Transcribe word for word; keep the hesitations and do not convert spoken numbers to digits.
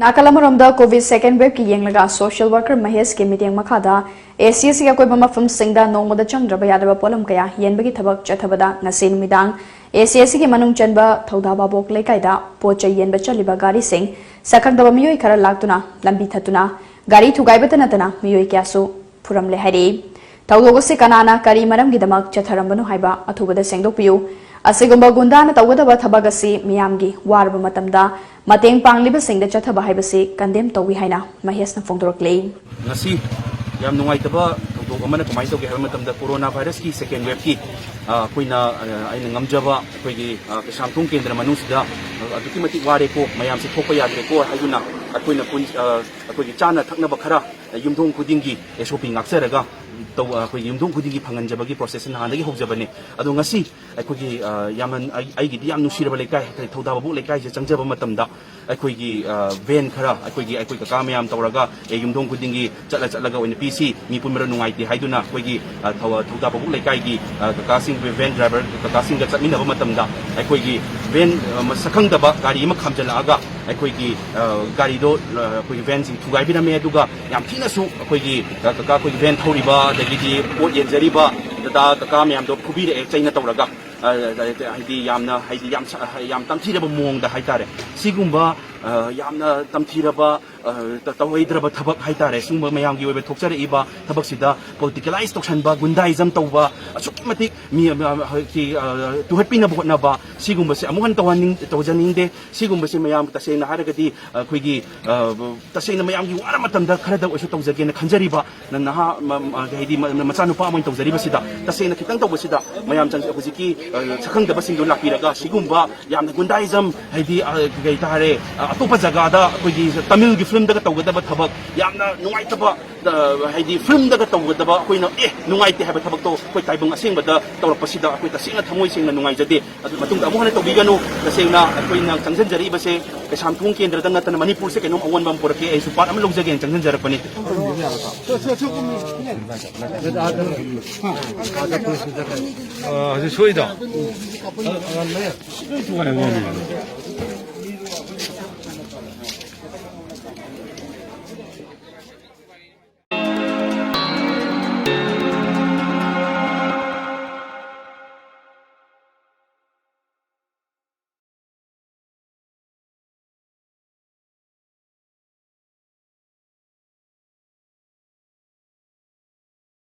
ꯅꯥꯀꯜ ꯑꯃꯔꯣꯝꯗ COVID second wave ꯀꯤ ꯌꯦꯡꯂꯒ social worker ꯃꯍꯦꯁꯀꯤ ꯃꯤꯠꯌꯦꯡ ꯃꯈꯥꯗ ACSꯀꯤ ꯑꯀꯣꯏꯕ ꯃꯐꯝꯁꯤꯡꯗ ꯅꯣꯡꯃꯗ ꯆꯪꯗ꯭ꯔꯕ ꯌꯥꯗꯕ ꯄꯣꯠꯂꯝ ꯀꯌꯥ ꯌꯦꯟꯕꯒꯤ ꯊꯕꯛ ꯆꯠꯊꯕꯗ ꯉꯁꯤ ꯅꯨꯃꯤꯗꯥꯡ ACSꯀꯤ ꯃꯅꯨꯡ ꯆꯟꯕ ꯊꯧꯗꯥ ꯚꯥꯕꯣꯛ ꯂꯩꯀꯥꯏꯗ ꯄꯣꯠ ꯆꯩ ꯌꯦꯟꯕ ꯆꯠꯂꯤꯕ ꯒꯥꯔꯤꯁꯤꯡ ꯁꯛꯈꯪꯗꯕ ꯃꯤꯑꯣꯏ ꯈꯔ ꯂꯥꯛꯇꯨꯅ ꯂꯝꯕꯤ ꯊꯠꯇꯨꯅ ꯒꯥꯔꯤ ꯊꯨꯒꯥꯏꯕꯇ ꯅꯠꯇꯅ ꯃꯤꯑꯣꯏ ꯀꯌꯥꯁꯨ ꯐꯨꯔꯝꯂꯦ ꯍꯥꯏꯔꯤ꯫ ꯊꯧꯗꯣꯛ ꯑꯁꯤ ꯀꯅꯥꯅ ꯀꯔꯤ ꯃꯔꯝꯒꯤꯗꯃꯛ ꯆꯠꯊꯔꯝꯕꯅꯣ ꯍꯥꯏꯕ ꯑꯊꯨꯕꯗ ꯁꯦꯡꯗꯣꯛꯄꯤꯌꯨ꯫ ꯑꯁꯤꯒꯨꯝꯕ ꯒꯨꯟꯗꯥꯅ ꯇꯧꯒꯗꯕ ꯊꯕꯛ ꯑꯁꯤ ꯃꯤꯌꯥꯝꯒꯤ ꯋꯥꯔꯕ ꯃꯇꯝꯗ ꯃꯇꯦꯡ ꯄꯥꯡꯂꯤꯕꯁꯤꯡꯗ ꯆꯠꯊꯕ ꯍꯥꯏꯕꯁꯤ condemn ꯇꯧꯏ ꯍꯥꯏꯅ ꯃꯍꯦꯁꯅ ꯐꯣꯡꯗꯣꯔꯛꯂꯤ꯫ ꯉꯁꯤ ꯌꯥꯝ ꯅꯨꯡꯉꯥꯏꯇꯕ ꯊꯧꯗꯣꯛ ꯑꯃꯅ ꯀꯃꯥꯏꯅ ꯇꯧꯒꯦ ꯍꯥꯏꯕ ꯃꯇꯝꯗ, ꯀꯣꯔꯣꯅꯥ ꯚꯥꯏꯔꯁꯀꯤ second waveꯀꯤ, ꯑ, ꯑꯩꯈꯣꯏꯅ, ꯑ, ꯑꯩꯅ ꯉꯝꯖꯕ ꯑꯩꯈꯣꯏꯒꯤ, ꯑ, ꯀꯩꯁꯥꯝꯊꯣꯡ ꯀꯦꯟꯗ꯭ꯔ ꯃꯅꯨꯡꯁꯤꯗ, ꯑ, ꯑꯗꯨꯛꯀꯤ ꯃꯇꯤꯛ ꯋꯥꯔꯦꯀꯣ, ꯃꯌꯥꯝꯁꯦ ꯊꯣꯛꯄ ꯌꯥꯗ꯭ꯔꯦꯀꯣ ꯍꯥꯏꯗꯨꯅ ꯑꯩꯈꯣꯏꯅ ꯄꯨꯟ-, ꯑ, ꯑꯩꯈꯣꯏꯒꯤ ꯆꯥꯅ ꯊꯛꯅꯕ ꯈꯔ ꯌꯨꯝꯊꯣꯡ ꯈꯨꯗꯤꯡꯒꯤ SOP ꯉꯥꯛꯆꯔꯒ ꯇꯧ-, ꯑꯩꯈꯣꯏꯒꯤ ꯌꯨꯝꯊꯣꯡ ꯈꯨꯗꯤꯡꯒꯤ ꯐꯪꯍꯟꯖꯕꯒꯤ process ꯅꯍꯥꯟꯗꯒꯤ ꯍꯧꯖꯕꯅꯦ꯫ ꯑꯗꯣ ꯉꯁꯤ ꯑꯩꯈꯣꯏꯒꯤ, ꯑ, ꯌꯥꯝꯅ ꯑꯩ-, ꯑꯩꯒꯤꯗꯤ ꯌꯥꯝ ꯅꯨꯡꯁꯤꯔꯕ ꯂꯩꯀꯥꯏ ꯍꯥꯏꯇꯥꯔꯦ, ꯊꯧꯗꯥ ꯚꯥꯕꯣꯛ ꯂꯩꯀꯥꯏꯁꯦ ꯆꯪꯖꯕ ꯃꯇꯝꯗ ꯑꯩꯈꯣꯏꯒꯤ, ꯑ, van ꯈꯔ ꯑꯩꯈꯣꯏꯒꯤ, ꯑꯩꯈꯣꯏ ꯀꯀꯥ ꯃꯌꯥꯝ ꯇꯧꯔꯒ, ꯑꯦ, ꯌꯨꯝꯊꯣꯡ ꯈꯨꯗꯤꯡꯒꯤ ꯆꯠꯂ ꯆꯠꯂꯒ ꯑꯣꯏꯅ ꯄꯤꯁꯤ, ꯃꯤ ꯄꯨꯟꯕꯗ ꯅꯨꯡꯉꯥꯏꯇꯦ ꯍꯥꯏꯗꯨꯅ ꯑꯩꯈꯣꯏꯒꯤ, ꯑ, ꯊꯧ-, ꯊꯧꯗꯥ ꯚꯥꯕꯣꯛ ꯂꯩꯀꯥꯏꯒꯤ, ꯑ, ꯀꯀꯥꯁꯤꯡ, van driver ꯀꯀꯥꯁꯤꯡꯒ ꯆꯠꯃꯤꯟꯅꯕ ꯃꯇꯝꯗ ꯑꯩꯈꯣꯏꯒꯤ van, ꯑ, ꯃꯁꯛ ꯈꯪꯗꯕ ꯒꯥꯔꯤ ꯑꯃ ꯈꯥꯝꯖꯜꯂꯛꯑꯒ ꯑꯩꯈꯣꯏꯒꯤ, ꯑ, ꯒꯥꯔꯤꯗꯣ, ꯑ, ꯑꯩꯈꯣꯏꯒꯤ vanꯁꯤꯡ ꯊꯨꯒꯥꯏꯕꯤꯔꯝꯃꯦ꯫ ꯑꯗꯨꯒ ꯌꯥꯝ ꯊꯤꯅꯁꯨ ꯑꯩꯈꯣꯏꯒꯤ, ꯑ, ꯀꯀꯥ ꯑꯩꯈꯣꯏꯒꯤ van ꯊꯧꯔꯤꯕ, ꯑꯗꯒꯤꯗꯤ ꯄꯣꯠ ꯌꯦꯟꯖꯔꯤꯕ ꯗꯗꯥ ꯀꯀꯥ ꯃꯌꯥꯝꯗꯣ ꯐꯨꯕꯤꯔꯛꯑꯦ ꯆꯩꯅ ꯇꯧꯔꯒ꯫ ꯑ, ꯍꯥꯏꯗꯤ ꯌꯥꯝꯅ, ꯍꯥꯏꯗꯤ ꯌꯥꯝ ꯁ-, ꯌꯥꯝ ꯇꯝꯊꯤꯔꯕ ꯃꯑꯣꯡꯗ ꯍꯥꯏꯇꯥꯔꯦ꯫ ꯁꯤꯒꯨꯝꯕ, ꯑ, ꯌꯥꯝꯅ ꯇꯝꯊꯤꯔꯕ, ꯑ, ꯇ-, ꯇꯧꯍꯩꯗ꯭ꯔꯕ ꯊꯕꯛ ꯍꯥꯏꯇꯥꯔꯦ꯫ ꯁꯤꯒꯨꯝꯕ ꯃꯌꯥꯝꯒꯤ ꯑꯣꯏꯕ ꯊꯣꯛꯆꯔꯛꯏꯕ ꯊꯕꯛꯁꯤꯗ politicalize ꯇꯧꯁꯟꯕ, gundaism ꯇꯧꯕ, ꯑꯁꯨꯛꯀꯤ ꯃꯇꯤꯛ ꯃꯤ, ꯑ, ꯍꯧꯖꯤꯛꯇꯤ, ꯑ, ꯇꯨꯍꯠꯄꯤꯅꯕ ꯍꯣꯠꯅꯕ, ꯁꯤꯒꯨꯝꯕꯁꯦ ꯑꯃꯨꯛ ꯍꯟꯅ ꯇꯧꯍꯟꯅꯤꯡ-, ꯇꯧꯖꯅꯤꯡꯗꯦ꯫ ꯁꯤꯒꯨꯝꯕꯁꯦ ꯃꯌꯥꯝ ꯇꯁꯦꯡꯅ ꯍꯥꯏꯔꯒꯗꯤ ꯑꯩꯈꯣꯏꯒꯤ, ꯑ, ꯇꯁꯦꯡꯅ ꯃꯌꯥꯝꯒꯤ ꯋꯥꯔ ꯃꯇꯝꯗ ꯈꯔꯗ ꯑꯣꯏꯔꯁꯨ ꯇꯧꯖꯒꯦꯅ ꯈꯟꯖꯔꯤꯕ ꯅ-, ꯅꯍꯥ, ꯃ-, ꯃ-, ꯍꯥꯏꯗꯤ ꯃ-, ꯃꯆꯥꯅꯨꯄꯥ ꯑꯃ ꯑꯣꯏꯅ ꯇꯧꯖꯔꯤꯕꯁꯤꯗ ꯇꯁꯦꯡꯅ ꯈꯤꯇꯪ ꯇꯧꯕꯁꯤꯗ ꯃꯌꯥꯝ ꯆꯪ-, ꯍꯧꯖꯤꯛꯀꯤ, ꯑ, ꯁꯛꯈꯪꯗꯕꯁꯤꯡꯗꯣ ꯂꯥꯛꯄꯤꯔꯒ ꯁꯤꯒꯨꯝꯕ ꯌꯥꯝꯅ gundaism, ꯍꯥꯏꯗꯤ, ꯑ, ꯀꯩ ꯍꯥꯏꯇꯥꯔꯦ, ꯑ, ꯑꯇꯣꯞꯄ ꯖꯒꯥꯗ ꯑꯩꯈꯣꯏꯒꯤ ꯇꯥꯃꯤꯜꯒꯤ filmꯗꯒ ꯇꯧꯒꯗꯕ ꯊꯕꯛ, ꯌꯥꯝꯅ ꯅꯨꯡꯉꯥꯏꯇꯕ, ꯑ, ꯍꯥꯏꯗꯤ filmꯗꯒ ꯇꯧꯒꯗꯕ ꯑꯩꯈꯣꯏꯅ, ꯑꯦ, ꯅꯨꯡꯉꯥꯏꯇꯦ ꯍꯥꯏꯕ ꯊꯕꯛꯇꯣ ꯑꯩꯈꯣꯏ ꯇꯥꯏꯕꯪ ꯑꯁꯦꯡꯕꯗ ꯇꯧꯔꯛꯄꯁꯤꯗ ꯑꯩꯈꯣꯏ ꯇꯁꯦꯡꯅ ꯊꯃꯣꯏ ꯁꯦꯡꯅ ꯅꯨꯡꯉꯥꯏꯖꯗꯦ꯫ ꯑꯗꯨ ꯃꯇꯨꯡꯗ ꯑꯃꯨꯛ ꯍꯟꯅ ꯇꯧꯕꯤꯒꯅꯨ꯫ ꯇꯁꯦꯡꯅ ꯑꯩꯈꯣꯏꯅ ꯆꯪꯁꯤꯟꯖꯔꯛꯏꯕꯁꯦ ꯀꯩꯁꯥꯝꯊꯣꯡ ꯀꯦꯟꯗ꯭ꯔꯗ ꯅꯠꯇꯅ ꯃꯅꯤꯄꯨꯔꯁꯦ ꯀꯩꯅꯣꯝ ꯑꯑꯣꯟꯕ ꯑꯃ ꯄꯨꯔꯛꯀꯦ, ꯑꯩꯁꯨ part ꯑꯃ ꯂꯧꯖꯒꯦꯅ ꯆꯪꯁꯤꯟꯖꯔꯛꯄꯅꯤ꯫ ꯑ, ꯍꯧꯖꯤꯛ ꯁꯣꯏꯗꯣ?